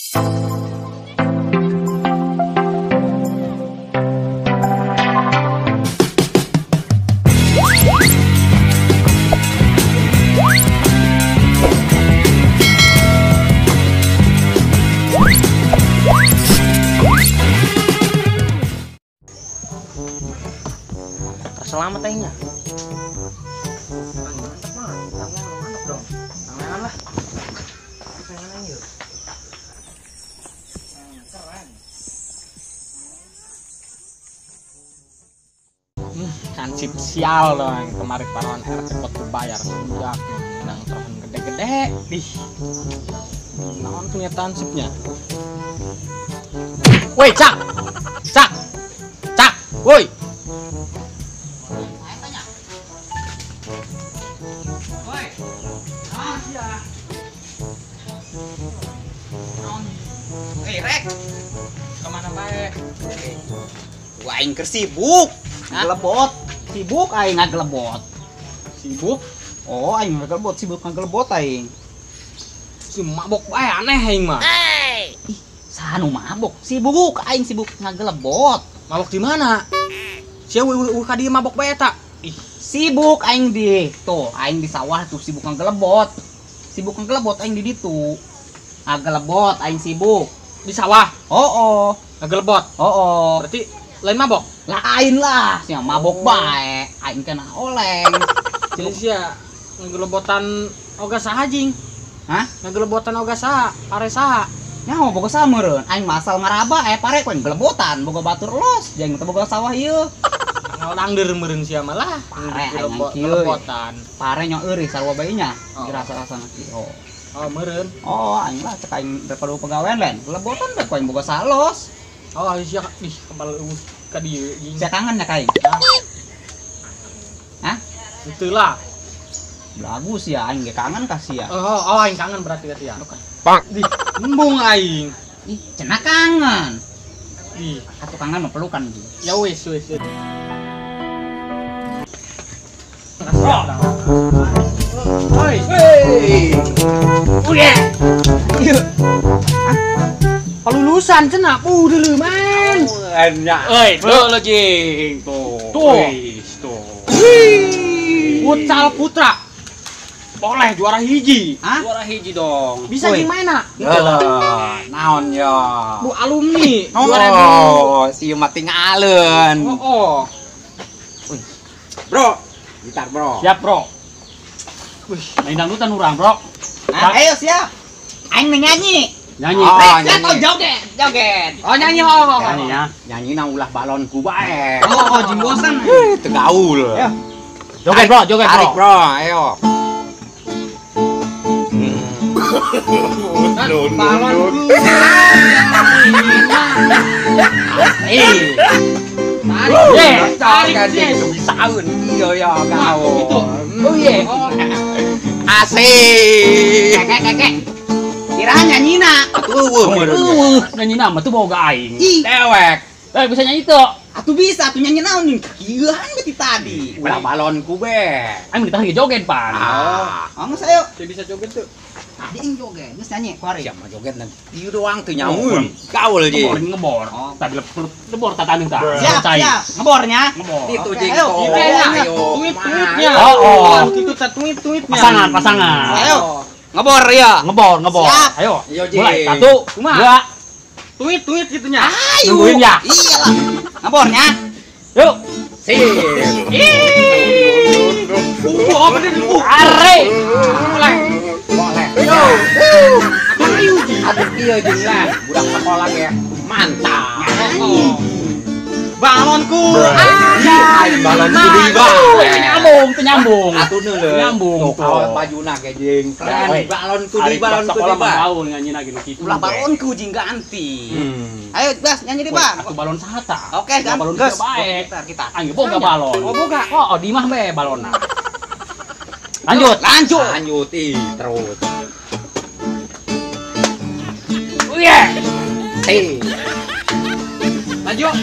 Selamat aingnya. Mantap mah, mantap dong. Tangan lah. Tangan aing yuk. Keren. Kansip sial dong kemarin paruan RT pot bayar sudah menang telepon gede-gede. Dih. Naon punya tansipnya? Woi, Cak. Cak. Cak, woi. Hei Rek, kemana bae? Gua aing keur sibuk, gelebot, sibuk aing ngagelebot. Sibuk? Oh, aing ngagelebot, sibuk ngagelebot aing. Si mabok bae aneh aing mah. Ih, saha nu mabok? Sibuk aing sibuk ngagelebot. Mabok di mana? Sia eueuh ka dieu mabok bae eta. Ih, sibuk aing di tuh, aing di sawah tuh sibuk ngagelebot. Sibuk ngagelebot aing di ditu. Ngagelebot aing sibuk. Di sawah? Oh, oh. Ngagelebot? Oh, oh. Berarti lain mabok? Lain lah, sia mabok bae, aing kena oleng. Jadi sia ngagelebotan oga saha jing? Hah? Ngagelebotan oga saha? Pare saha? Nyaho boga saha meureun? Aing mah asal ngaraba pare ku aing gelebotan, boga batur los, jeung teu boga sawah ieu. Ngolangder meureun sia mah lah. Pare aing kieu. Gelebotan. Pare nya eureun sarua bae nya, dirasa-rasana. Oh. Oh, meureun. Oh, aing lah cek aing daripada pegawaian lain. Gelebotan bae ku aing boga salos. Oh, sia ih kepala eueuh ka dieu jeung. Sia kangen nya ka aing? Hah? Henteu lah. Bagus ya aing ge kangen ka sia. Oh, oh aing kangen berarti ka sia. Pak. Ih, embung aing. Ih, cenah kangen. Ih, atuh kangen mah pelukan. Ya wis wis. Oi. Hei. Udah. Pelulusan cenah, dulu man. Enak. Oi, tuh lo jing. Tuh. Tuh. Tuh. Futsal Putra. Boleh juara hiji. Hah? Juara hiji dong. Bisa jeung maena? Heeh. Naon ya? Bu alumni. Oh, si mati ngaleun. Oh, oh. Bro, gitar bro. Siap, bro. Wih, main dangdutan urang, bro. Nah, ayo siap. Aing nyanyi. Nyanyi. Oh, nyanyi. Nyanyi. Joget, joget. Oh, nyanyi ho. Nyanyi ya. Nyanyi na ulah balonku bae. Oh, oh jeung bosan. Teu gaul. Joget, bro, joget, bro. Tarik, bro. Ayo. Balonku. Eh. Tarik, tarik, tarik. Bisaeun ieu ya kau. Gitu. Oh iya. Asik. Kakek, kakek. Kira nyanyina. Eueuh meureun. Nyanyina mah tuh boga aing. Dewek. Eh bisa nyanyi tuh. Atuh bisa atuh nyanyi naon nih kieuan ge tadi. Ulah balonku be. Aing ditah ge joget pan. Oh, geus ayo. Dia bisa joget tuh. Tadi aing joget, geus nyanyi kuari. Siapa joget nanti ieu doang teu nyaun. Gaul je. Ngebor ngebor. Tadi lebor tataneun tah. Siap, siap. Ngebornya. Ngebor. Itu jeung. Ayo. Tuit-tuitnya. Oh, oh. Gitu tuit-tuitnya. Pasangan, pasangan. Ayo. Ngebor ya. Ngebor, ngebor. Siap. Ayo. Mulai. 1, 2. Tuit-tuit gitunya. Ayo. Nungguin ya. Iyalah. Ngebornya. Yuk. Sip. Apa dia? Are. Mulai. Boleh. Yo. Ayo. Atuh ieu jeung lah budak sekolah ge. Mantap. Balonku ada. Balonku deui bae. Nyambung, nyambung. Atuh neuleuh. Nyambung. Tuh bajuna ge jeung. Keren. Balonku deui, balonku deui bae. Gaul nyanyi lagi nu kitu. Ulah balonku jeung ganti. Ayo Bas nyanyi di Bang. Atuh balon saha tah? Oke, kan. Balon geus bae. Kita. Aing boga balon. Oh, boga. Oh, di mah bae balonna. Lanjut. Lanjut. Lanjut ih terus. Iya. Sih. Lanjut.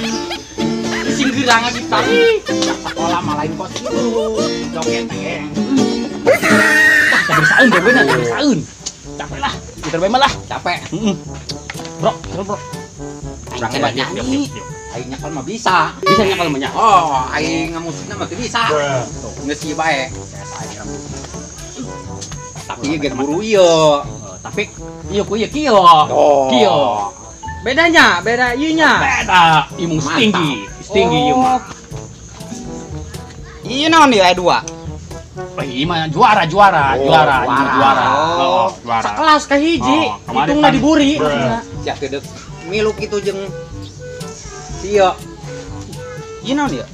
Sing gerang kita. Sekolah mah lain kos kitu. Joget teh. Wah, capek saeun jogetna, capek saeun. Capek lah, gitar bae mah lah. Capek. Heeh. Bro, bro. Aing coba nyanyi. Aing nyakal mah bisa. Bisa nyakal mah nya. Oh, aing ngamusikna mah teu bisa. Geus ieu bae. Tapi ieu ge guru ieu. Tapi ieu ku ieu kieu. Kieu. Bedanya, beda ieu nya. Beda. Ieu tinggi, tinggi ieu mah. Ieu naon ieu aya dua? Ih mah juara. Juara. Oh, juara. Sakelas ka hiji. Hitungna diburi. Sia teu milu kitu jeung ieu. Ieu naon ieu?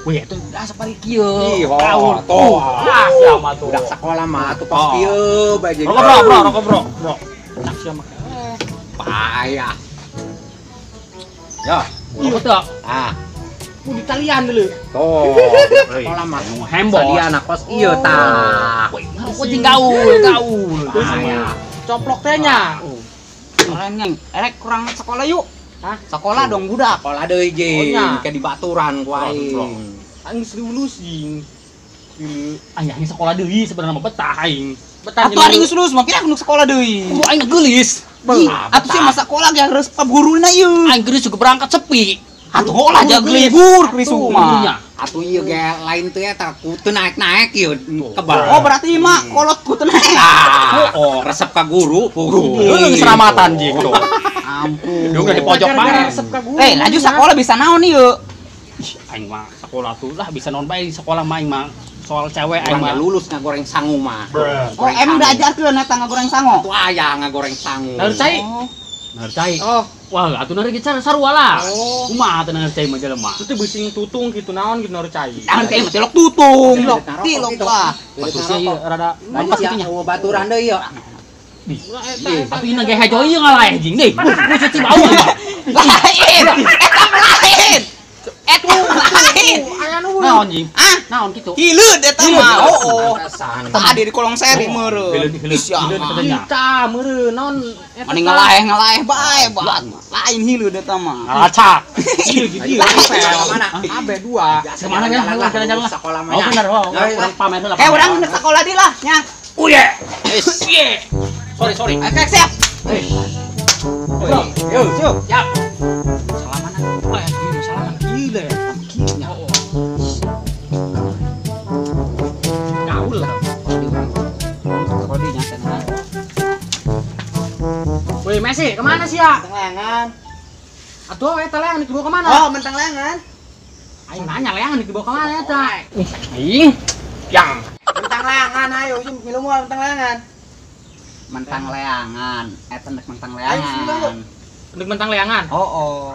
Wih, itu asa pari kieu. Gaul tuh. Ah, sia mah tuh. Budak sakola mah atuh pas kieu bae jeung. Rokok, bro, bro. Bro. Sia mah. Payah. Ya, rokok teu. Ah. Ku ditalian dulu. Tuh, sekolah mah hembos. Sadiana kos ieu tah. Rokok jeung gaul, gaul. Coplok teh nya. Orang erek kurang sekolah yuk. Hah? Sekolah dong budak. Sekolah deui jeung ke di baturan ku aing. Aing geus lulus jeung. Aing sekolah deui sebenarnya mah betah aing. Betah. Atuh aing geus lulus mah kira nu sekolah deui. Ku aing geulis. Atuh sih masa sekolah ge harus pa guruna ieu. Aing geulis juga berangkat sepi. Atuh olah jaga libur krisu mah. Atuh ieu ge lain teh eta ku teu naek-naek ieu kebal. Oh berarti mah kolot ku teu naek. Oh, resep ka guru, guru. Heuh seramatan jeung tuh. Ampun. Dong di pojok bae. Eh, laju sekolah bisa naon ieu? Ih, aing mah sekolah tuh lah bisa naon bae sekolah mah aing mah. Soal cewek aing mah lulus ngagoreng sangu mah. Oh, emang diajarkeun eta ngagoreng sangu? Tuh aya ngagoreng sangu. Naur cai. Naur cai. Oh. Wah, atuh naur ge sarua lah. Kumaha teh naur cai mah jelema. Itu teh beusi tutung kitu naon kitu naur cai. Naon cai mah tilok tutung. Tilok lah. Batusnya ieu rada lampas kitu nya. Baturan deui ieu. Tapi ini ge hejo ieu ngalaeh jeung deui. Ku cuci bau. Lain. Eta lain. Eta lain. Naon jeung? Ah, naon kitu? Hileud eta mah. Heuh. Tadi di kolong seri meureun. Hileud tah meureun naon eta. Mani ngalaeh-ngalaeh bae bae. Lain hileud eta mah. Ngalacak. Ieu mana? AB 2. Kemana ya? Jalan-jalan lah. Sekolah mah. Oh bener, urang pamer heula. Eh urang geus sekolah deui lah nya. Uye. Ieu. Sorry. Oke, siap. Yo, siap. Siap. Salaman. Wah, ini salaman gila ya. Nya. Gaul lah. Kodi nya tenang. Woi, Messi, kemana sih ya? Mentang leangan. Atuh eta leangan dibawa kemana? Oh, mentang leangan. Aing nanya leangan dibawa kemana eta? Aing. Yang. Mentang leangan ayo, milu moal mentang leangan. Mentang leangan, eta nek mentang leangan. Nek mentang leangan. Oh, oh.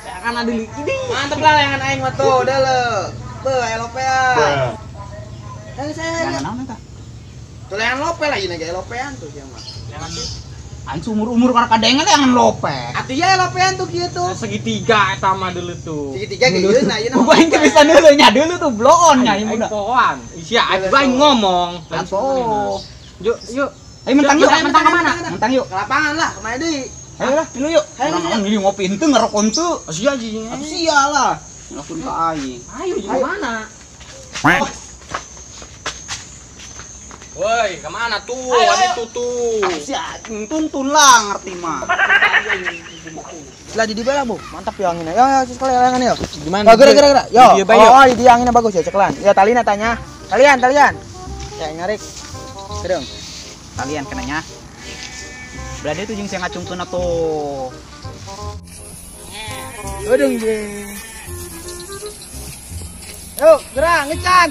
Leangan ada di ini. Mantep lah leangan aing mah tuh, udah le. Beuh, aya lopean. Leangan naon eta? Tuh leangan lope lah ieu ge lopean tuh sia mah. Leangan sih. Aing seumur-umur karek kadengen leangan lope. Atuh ya lopean tuh kieu tuh. Segitiga eta mah dulu tuh. Segitiga ge ieu na ieu. Gua aing teu bisa neuleuh nya dulu tuh bloon nya ieu budak. Pohoan. Sia aing ngomong. Atuh. Yuk, yuk. Ayo mentang yuk, mentang kemana? Mentang yuk. Ke lapangan lah, kemana deui? Ayo lah, dulu yuk. Ayo orang ini ngopi henteu ngerokok henteu. Sia anjing. Atuh sia lah. Ngelakuin ka aing. Ayo jeung mana? Woi, kemana tuh? Ayo tuh. Sia, tuntun lah ngerti mah. Lah di dieu lah, Bu. Mantap ya anginnya. Yo, yo, sekali anginnya yo. Gimana? Oh, gerak. Yo. Oh, di dia anginnya bagus ya, ceklan. Ya talina tanya. Talian, talian. Ya ngarik. Sedeng. Talian kenanya. Berarti itu jeung sia ngacungkeun atuh. Sedeng jeung. Yuk, gerak ngecan.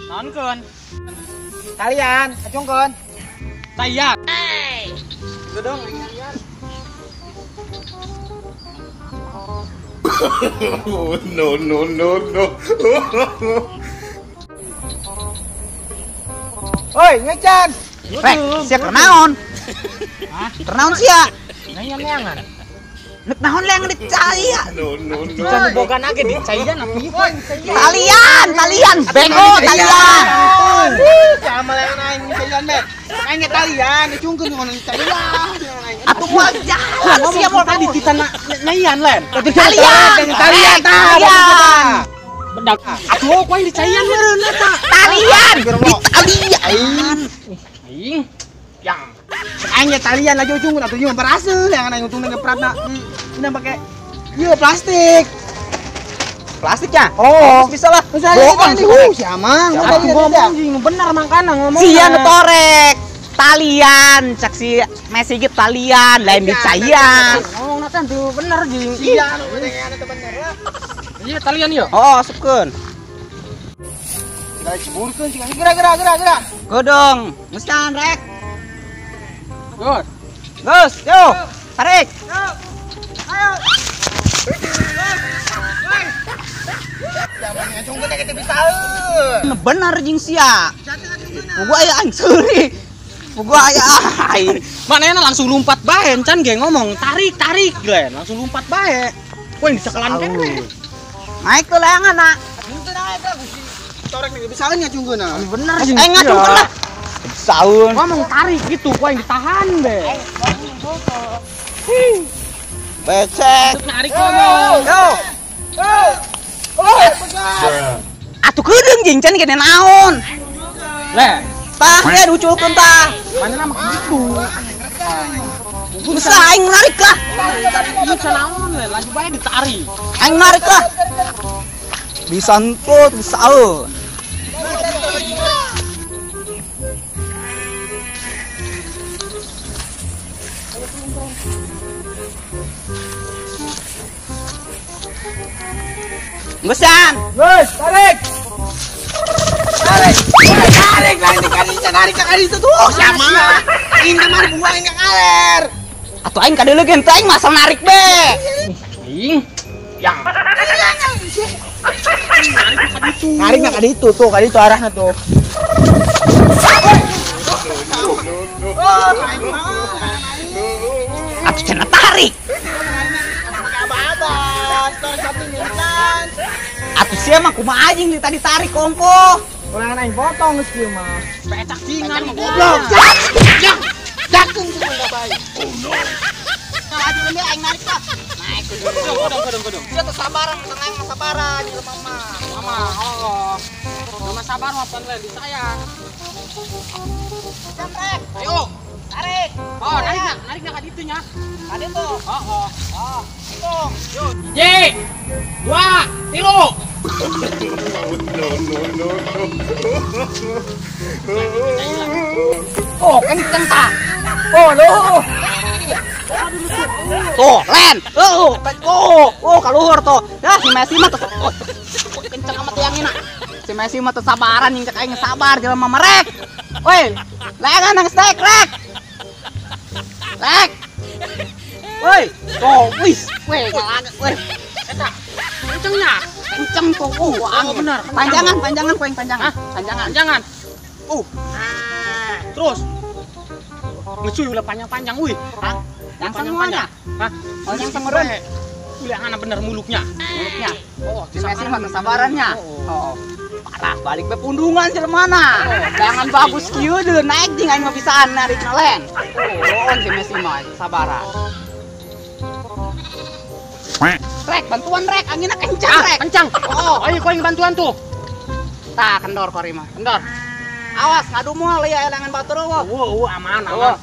Naonkeun? Talian, acungkeun. Talian. Sedeng talian. No, no, no, no. Oi, ngecan. Rek, sia keur naon? Hah? Keur naon sia? Nanya leangan. Nek naon leangan dicaya? No, no, no. Can boga nage dicaian atuh. Talian, talian, bego talian. Sama leangan aing dicaian, Bet. Aing ge talian, dicungkeun ngono talian. Atuh moal jalan sia moal tadi kita nyanyian len. Talian, talian, talian. Bedak. Atuh ku aing dicaian meureun eta. Talian, ditalian. Aing. Yang. Aing ya talian lagi ujung atuh ieu berhasil yang aing ujungna ngepratna di ini pakai ieu plastik. Plastik ya? Oh, bisa lah. Bisa Bohong si Amang. Ngomong jeung bener mangkana ngomong. Sia nu torek. Talian, cak si Messi gitu talian, lain dicaian. Ngomong teh tuh bener jeung. Sia nu teh bener. Iya talian ieu. Oh, asupkeun. Tinggal ciburkeun sih. Gerak gerak gerak gerak. Godong, geus rek. Gus. Gus, yo. Tarik. Yo. Ayo. Bener jeung sia. Pugu aya aing seuri. Pugu aya aing. Manehna langsung lompat bae encan ge ngomong tarik tarik Glenn, langsung lompat bae. Wah, disekelan keneh. Naik ke leangan nak. Henteu naik lah Gusti. Torek nih bisaeun ngacungkeun. Bener jeung. Aing ngacungkeun lah. Bisaeun. Ngomong tarik gitu, gua yang ditahan deh. Becek. Narik ngomong. Yo. Atuh kedeung jeung can gede naon. Le, tah ya diuculkeun tah. Manehna mah kitu. Bisa aing narik lah. Bisa naon le, laju bae ditarik. Aing narik lah. Bisa entut, bisa eueuh. Geus-an. Geus, tarik. Tarik. Tarik lain dikali tarik kali itu tuh sama. Ini mah buang ke kaler. Atuh aing kadeuleuk teh aing masa narik be. Aing. Yang. Narik ka ditu tuh, ka ditu arahna tuh. Atuh cenah tarik. Atuh sia mah kumaha anjing tadi tarik kongko. Ulangan aing potong geus kieu mah. Pecak jingan goblok. Jak. Jakung cuma enggak baik. Oh no. Aduh ini aing narik lah. Naik godong godong godong. Sia teu sabaran, teu aing mah sabaran jelema mah. Mama, oh. Mama sabar mah pan lain disayang. Jam rek. Ayo, tarik. Oh, narik na, narik na ka ditu nya. Ka ditu. Oh, oh. Oh, hitung. Yo. Hiji, dua, tilu. No, no, no, no. Oh, kenceng tak. Oh, lo. Tuh, Len. Oh, oh, oh, kaluhur tuh. Dah si Messi mah tuh. Oh, kenceng amat yang ini. Si Messi mah teu sabaran jeung cek aing sabar jelema merek. Woi, leangan nang stek rek. Rek. Woi, tuh, wis, woi, ngalaga, woi. Eta. Kencengnya. Kenceng tuh. Oh, bener. Panjangan, panjangan ku yang panjangan. Panjangan. Panjangan. Terus. Ngecuy ulah panjang-panjang wih. Hah? Yang semuanya. Hah? Oh, yang semurun. Ulah anak bener muluknya. Muluknya. Oh, si Messi mah sabarannya. Oh. Parah balik be pundungan jelema. Jangan bagus kieu deui naik jeung aing mah bisaan narik nelen. Oh, si Messi mah sabaran. Rek, bantuan rek, anginna kencang rek. Kencang. Oh, ayo kau yang bantuan tuh. Tah, kendor kori mah. Kendor. Awas ngadu moal ya elangan batur eueuh. Eueuh, aman, aman.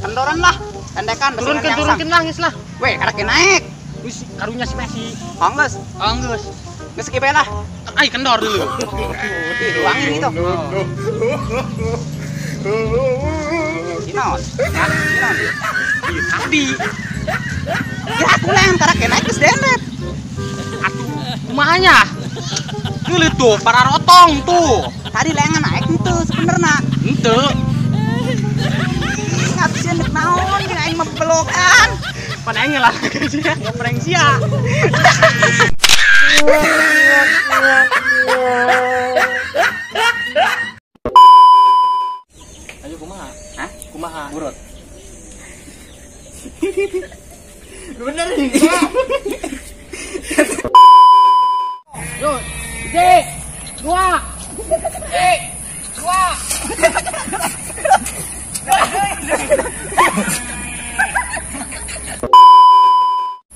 Kendoran lah, pendekan turunkeun turunkeun lah geus lah. Weh, karek naik. Wis karunya si Messi. Oh, geus. Oh, geus. Geus kieu lah. Ai kendor dulu. Ih, angin gitu. Sinaon? Hah? Sinaon? Ih, tadi. Ya atuh leang karek naik geus dendet. Atuh, kumaha nya? Geuleuh tuh, para rotong tuh. Tadi leangan naik henteu sebenerna. Henteu. Ingat sieun deuk naon jeung aing mah belokan. Pan aing ngelah sia, ngopreng sia. Ayo kumaha? Hah? Kumaha? Burut. Bener nih. Yo, hiji, dua, hiji, dua.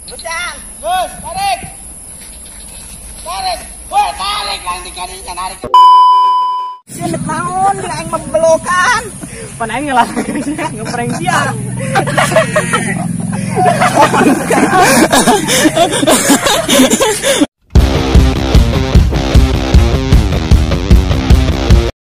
Bucan, Gus, tarik. Tarik. Woi, tarik lain dikali narik. Sieun deuk naon jeung aing mah belokan. Pan aing ngelah ngeprank sia.